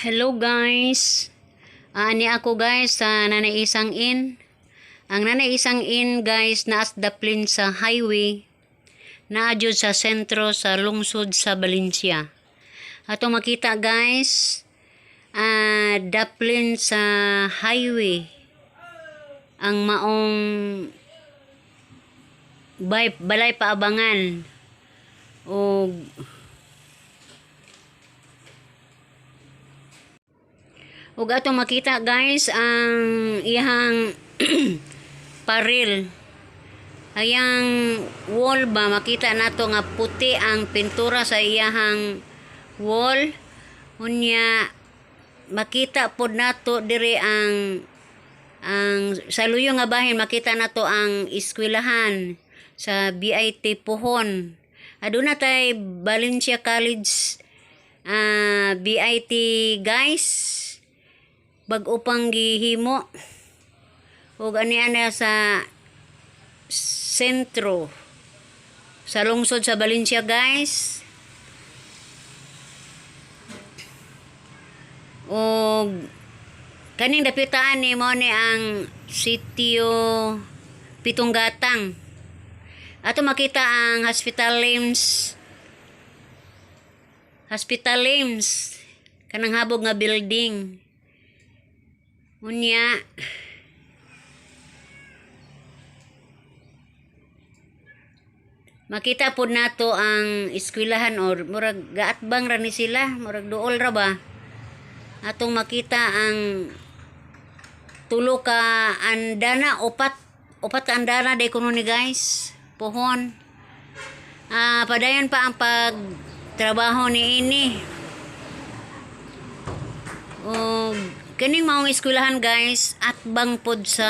Hello guys. Ani ako guys sa Nanay Isang Inn. Ang Nanay Isang Inn guys, naas daplin sa highway. Naa jud sa sentro sa lungsod sa Valencia. Ato makita guys, daplin sa highway ang maong bay, balay paabangan ug atong makita guys ang iyang paril, ayang wall ba. Makita nato nga puti ang pintura sa iyahang wall. Unya makita pod nato diri ang sa luyo nga bahin, makita nato ang eskwelahan sa BIT Pohon. Aduna tay Valencia College, BIT guys, bag-o pang gihimo ug ani ana sa sentro sa lungsod sa Valencia guys. Og kaning dapitaan ni mo ni ang sitio Pitong Gatang. Ato makita ang Hospital Lims, Hospital Lims, kanang habog nga building. Unya makita pod nato ang eskwelahan or murag gaatbang ra ni sila, murag duol ra ba. Atong makita ang tulo ka andana, upat, upat ka andana day kuno ni guys pohon. Padayon pa ang pagtrabaho ni ini. Og kining maong eskwelahan guys, atbang pod sa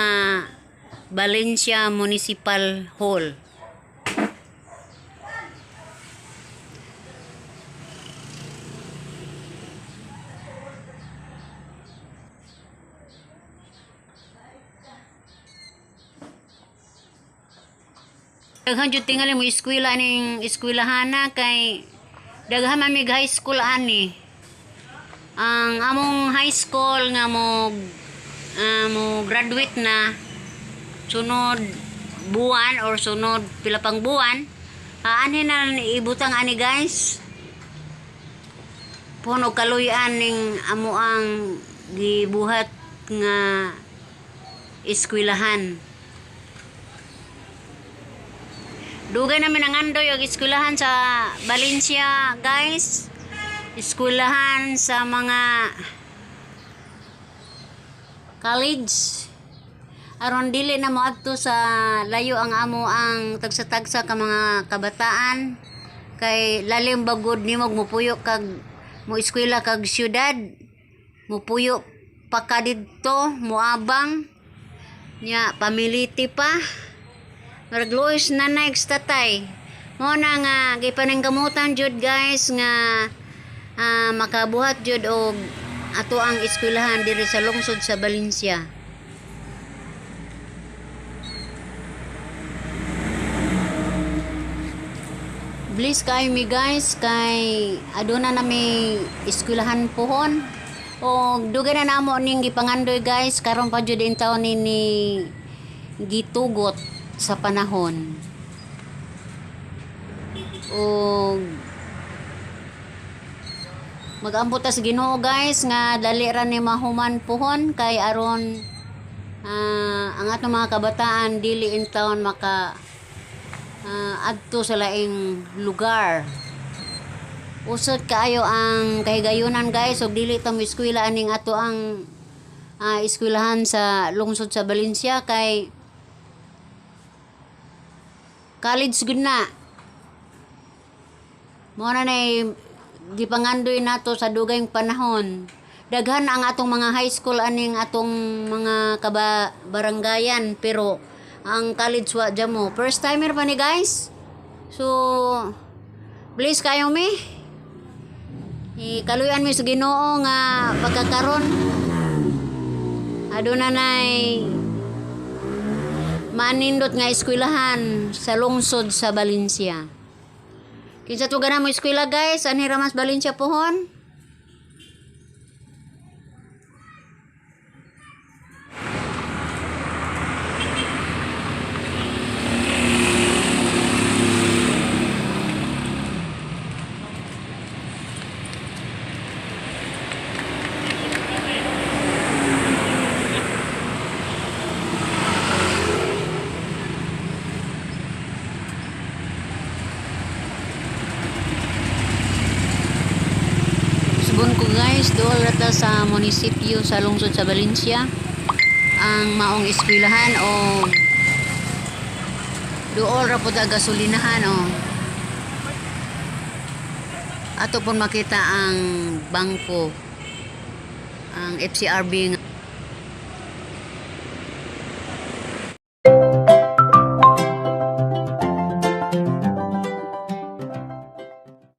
Valencia Municipal Hall. Daghan jud tingali mo eskwela ning eskwelahana kay daghan man mig high school ani. Ang among high school nga mo graduate na sunod buwan or sunod pila pang buwan, anhi na ibutang ani guys. Puno kaluyan ning amo ang gibuhat nga eskwelahan. Dugay namin ang andoy og eskwelahan sa Valencia guys. Eskwelahan sa mga college. Aron dili na moadto sa layo ang amo ang tagsa-tagsa ka mga kabataan kay lalim bagod nimo mupuyo kag mo eskwela kag syudad, mupuyo pa ka didto, moabang nya pamiliti pa. Murag luoy nanay ug tatay. Mo na nga gipaningkamutan jud guys nga makabuhat jud og ato ang eskwelahan diri sa lungsod sa Valencia. Bless kaayo mi guys kay aduna na mi eskwelahan pohon. Og dugay na namo ning gipangandoy guys, karon pa jud intawon ni gitugot sa panahon. Og mag-ampo ta sa Ginoo guys nga dali ra ni mahuman pohon kay aron ang atong mga kabataan dili intawon maka adto sa laing lugar. Usod kaayo ang kahigayunan guys ug dili ta mo eskwela aning ato ang eskwelahan sa lungsod sa Valencia kay college gud na. Mao na nay gipangandoy nato sa dugayng panahon. Daghan ang atong mga high school aning atong mga kabaranggayan pero ang college wa mo. First timer pa ni guys. So bless kayo mi. Kaluyan mi sa Ginoo nga pagkakaron aduna nay manindot nga eskwelahan sa lungsod sa Valencia. Kinsa to gana mo eskwela guys, anhi ra mas Valencia pohon. Guys, duol ra ta sa munisipyo sa lungsod sa Valencia. Ang maong eskwelahan o duol ra pud ang gasolinahan o. Ato pong makita ang bangko, ang FCRB nga